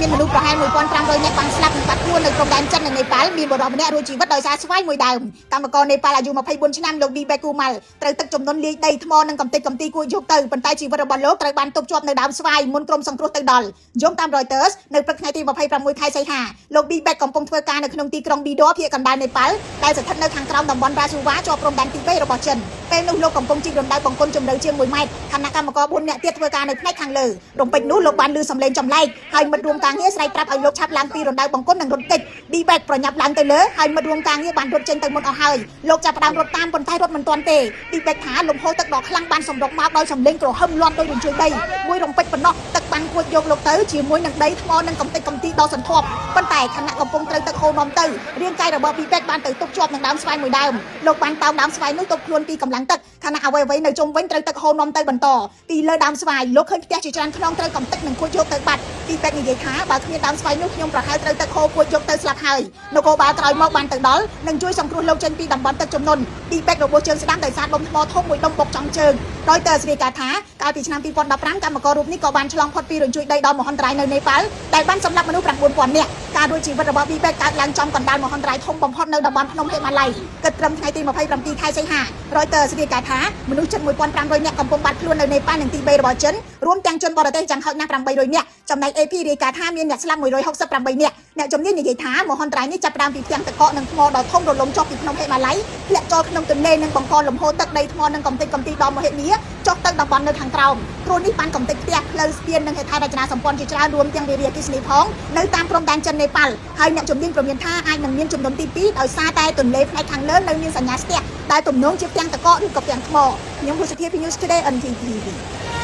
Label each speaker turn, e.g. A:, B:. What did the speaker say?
A: មានមនុស្សប្រហែល1500នាក់បានស្លាប់និងបាត់ខ្លួននៅព្រំដែនចិននិងនេប៉ាល់មានបុរសម្នាក់រួចជីវិតដោយសារស្វ័យមួយដើមកម្មករនេប៉ាល់អាយុ24ឆ្នាំលោកឌីបេគូម៉ាល់ត្រូវទឹកជំនន់លាយដីថ្មនិងកំទេចកំទីគួចយកទៅប៉ុន្តែជីវិតរបស់លោកត្រូវបានទប់ជាប់នៅដើមស្វាយមុនក្រុមសង្គ្រោះទៅដល់យោងតាម Reuters នៅព្រឹកថ្ងៃទី26ខែសីហាលោកឌីបេកកំពុងធ្វើការនៅក្នុងទីក្រុងប៊ីដភាគកណ្ដាលនេប៉ាល់ដែលស្ថិតនៅខាងក្រោមតំបន់រ៉ាស៊ូវ៉ាជាប់ព្រំដែនទី3របស់ចិនពេលនោះលោកកំពុងជិះរណ្ដៅបង្គន់ជម្រៅជាង1ម៉ែត្រខណៈកម្មករ4នាក់ទៀតធ្វើការនៅផ្នែកខាងលើរំពេចនោះលោកបានលឺសំឡេងចម្លែកហើយមិត្តរួមការងារស្រែកប្រាប់ឲ្យលោកឆាប់ឡើងពីរណ្ដៅបង្គន់និងរត់គេចឌីបេកប្រញាប់ឡើងទៅលើហើយមិត្តរួមការងារបានរត់ចេញទៅមុនអស់ហើយលោកចាប់ផ្ដើមរត់តាមប៉ុន្តែរត់មិនទាន់ទេឌីបេកថាលំហូរទឹកដ៏ខ្លាំងបានសម្រុកមកដោយសំឡេងគ្រហឹមលាន់ដោយរញ្ជួយដីមួយរំពេចប៉ុណ្ណោះទឹកបានគួចយកលោកទៅជាមួយនឹងដីថ្មនិងកំទេចកំទីដ៏សន្ធាប់ប៉ុន្តែខណៈកំពុងត្រូវទឹកហូរនាំទៅរាងកាយរបស់ឌីបេកបានទៅទប់ជាប់នឹងដើមស្វាយមួយដើមលោកបានតោងដើមស្វាយនោះទប់ខ្លួនពីកម្លាំងទឹកខណៈអ្វីៗនៅជុំវិញត្រូវទឹកហូរនាំទៅបន្តពីលើដើមស្វាយលោកឃើញផ្ទះជាច្រើនខ្នងត្រូវកំទេចនិងគួចយកទៅបាត់ឌីបេកនិយាយថាបើគ្មានដើមស្វាយនោះខ្ញុំប្រហែលត្រូវទឹកហូរគួចយកទៅស្លាប់ហើយនគរបាលក្រោយមកបានទៅដល់និងជួយសង្គ្រោះលោកចេញពីតំបន់ទឹកជំនន់ឌីបេករបួសជើងស្ដាំដោយសារដុំថ្មធំមួយដុំបុកចំជើងដោយតើស្រីកាថាកាលពីឆ្នាំ2015កម្មកររូបនេះក៏បានឆ្លងផុតពីរញ្ជួយដីដ៏មហន្តរាយនៅនេប៉ាល់ដែលបានសម្លាប់មនុស្ស9000នាក់ការរួចជីវិតរបស់ឌីបេកកើតឡើងចំកណ្ដាលមហន្តរាយធំបំផុតនៅតំបន់ភ្នំហេម៉ាឡ័យគិតត្រឹមថ្ងៃទី27ខែសីហា Reuters រាយការណ៍ថាមនុស្សជិត1500នាក់កំពុងបាត់ខ្លួននៅនេប៉ាល់និងទីបេរបស់ចិនរួមទាំងជនបរទេសយ៉ាងហោចណាស់800នាក់ចំណែក AP រាយការណ៍ថាមានអ្នកស្លាប់168នាក់អ្នកជំនាញនិយាយថាមហន្តរាយនេះចាប់ផ្ដើមពីផ្ទាំងទឹកកកនិងថ្មដ៏ធំរលំចុះពីភ្នំហេម៉ាឡ័យធ្លាក់ចូលក្នុងទន្លេនិងបង្កលំហូរទឹកដីថ្មនិងកំទេចកំទីដ៏មហិមាចុះទៅតំបន់នៅខាងក្រោមគ្រោះនេះបានកំទេចផ្ទះផ្លូវស្ពាននិងហេដ្ឋារចនាសម្ព័ន្ធជាច្រើនរួមទាំងវារីអគ្គិសនីផងនៅតាមព្រំដែនចិននេប៉ាល់ហើយអ្នកជំនាញព្រមានថាអាចនឹងមានជំនន់ទី2ដោយសារតែទន្លេផ្នែកខាងលើនៅមានសញ្ញាស្ទះដែលទំនងជាផ្ទាំងទឹកកកឬក៏ផ្ទាំងថ្មខ្ញុំភុសធាពី News Today NTTV។